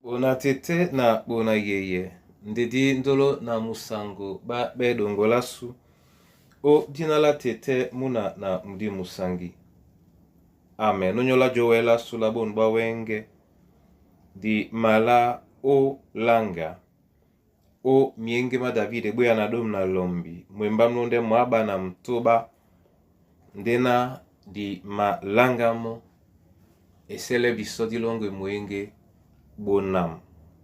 Bona tete na bona yeye ndedi ndolo na musango ba bedongolasu o dina la tete muna na mudi musangi. Amen. Nonyola jowela sula bonu bwa wenge di mala o langa o mienge ma David bweya na dom na lombi mwemba mlonde mwaba na mtoba ndena di malanga mo esele biso dilongwe mwenge bonam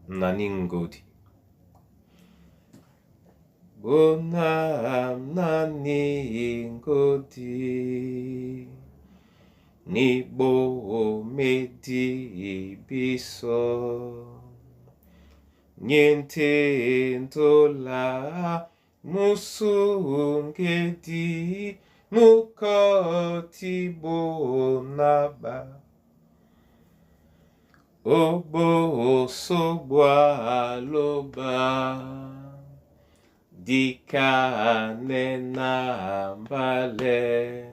na ningodi. Bonam na ningodi ni bomedi biso nyente ndola musungedi mukoti bonaba oboso bwa loba dikane na mbale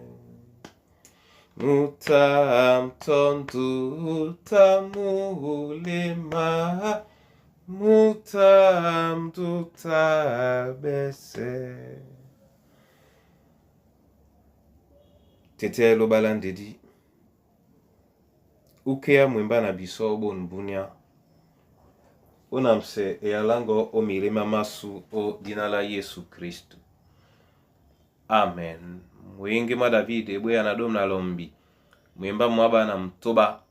mutamtondu tamulema mutamdu tabese. Tete lobala ndedi ukeya mwemba na biso bonbunia onamse eyalango o milema masu o dina la Yesu Kristu. Amen. Mwenge mwa David ebweya na dom na lombi mwemba mwaba na mtoba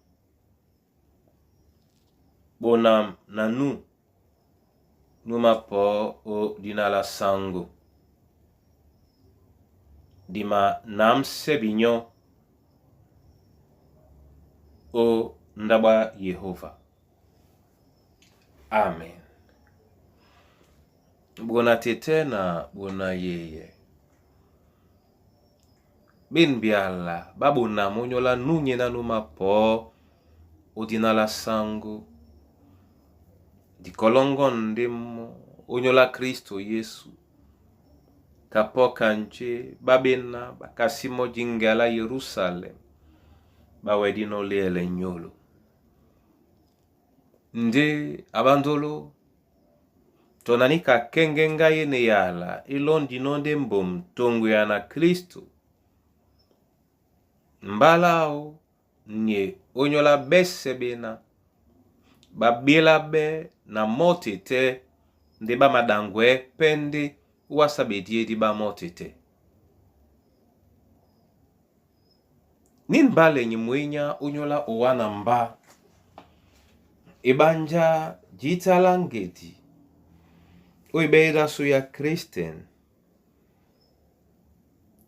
bonam na nu numa po o dina la sango dima namse binyo o ndabwa Yehova. Amen. Bona tete na bona yeye ben biala babona monyola nunye na numa po odina la sango dikolongo ndemo onyola Kristo Yesu kapoka nje babena bakasimo jingala Yerusalem bawedi no liele nyolo nde abandolo tonani kakenge ngai ne yala ilondi nonde mbom tongo ya na Kristo mbalao nye onyola bese bena babiela be na mote te nde bamadangwe pende wasa bediedi ba mote te ni mbale nyi mwenya onyola owana mba ebanja jitala ngedi oyo so ya Kristen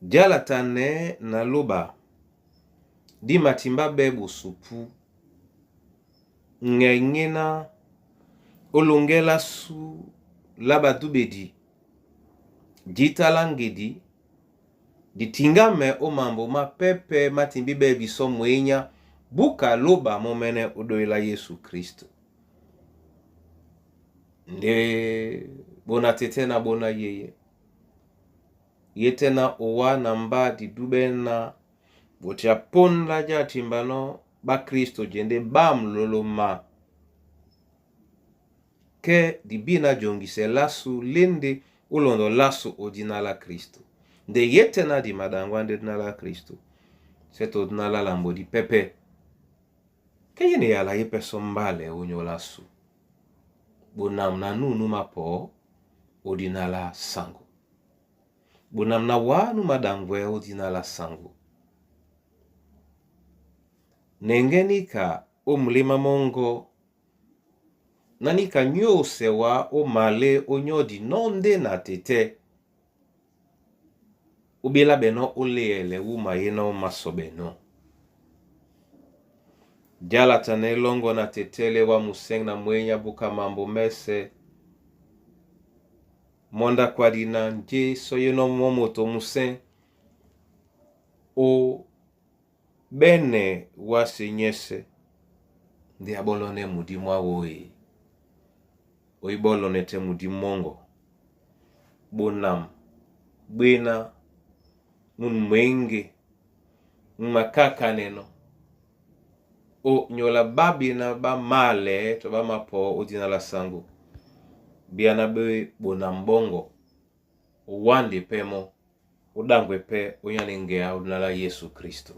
dialatane na loba di matimba be bosupu ngengena olongela su la badubedi jitala ngedi ditingame o mambo mapepe matimbi be biso mwenya buka loba momene odoyela Yesu Kristo nde bona tete na bona yeye yete na owa na mba didube na botia ponda ja timbano bakristo jende bamloloma ke dibina jongise lasu lende ulondo lasu odina la Kristo nde yete na di madangwa nde dina la Kristo seto odina la lambo di pepe ke yene yala ye peso mbale onyo lasu bonam na nunu mapo odina la sango bonam na wa nu madangwe odina la sango nengenika o mulima mongo nanika nyose wa o male onyodi nonde na tete obela beno oleyele wuma ye na omaso beno dialata na elongo na tetele wa museng na mwenya buka mambo mese monda kwadi na nje soye no momoto museng o bene wa senyese nde abolone mudimu awoe oibolone te mudimu mongo bonam bwena mun mwenge mun makaka neno O nyola babi na ba male to ba mapo o dina la sango. Biana be bona mbongo. O wande pemo. O dangwe pe o nyane ngea o dina la Yesu Kristo.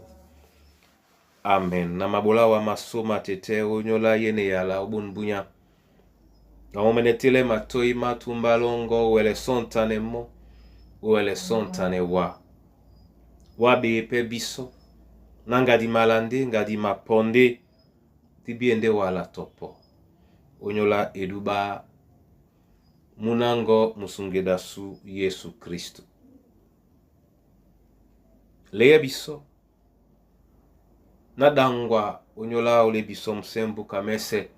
Amen. Na mabola wa masoma tete o nyola yene yala o bunbunya. Na omene tele matoi matumba longo wele sontane mo. Wele sontane wa. Wabe pe biso. Na ngadi malande, ngadi maponde. Dibi wala topo. Onyola eduba munango musungedasu Yesu Kristo. Leya biso. Na dangwa onyola ole biso msembu kamese.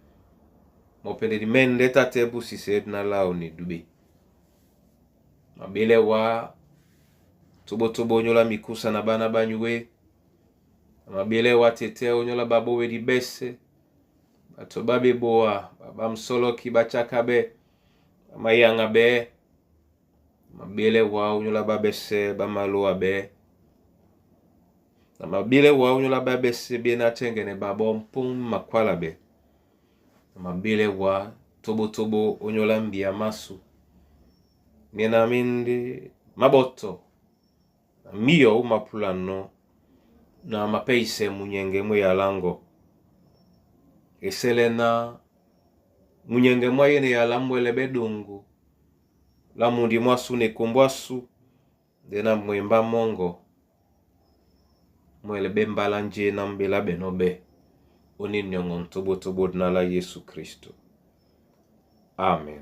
Mopende di mende tate busise na lao ni dube. Mabele wa tobo tobo onyola mikusa na bana banywe. Mabele wa tete onyola babowe di bese. Bato babe boa, baba msoloki bachaka be, mayanga be. Mabele wa onyola babese bamaloa be. Na mabele wa onyola babese be na tengene babo mpung makwala be. Na mabele wa tobo tobo onyola mbia masu. Miena minde maboto. Na miyo umapulano na mapeise munyenge mwe yalango. Esele na munyenge mwa yene yalambwele bedungu. La mundi mwasu ne kumbwasu. Dena mwemba mongo. Mwele bembala nje na mbela benobe. Oni nyongo ntobo tobo na la Yesu Kristo. Amen.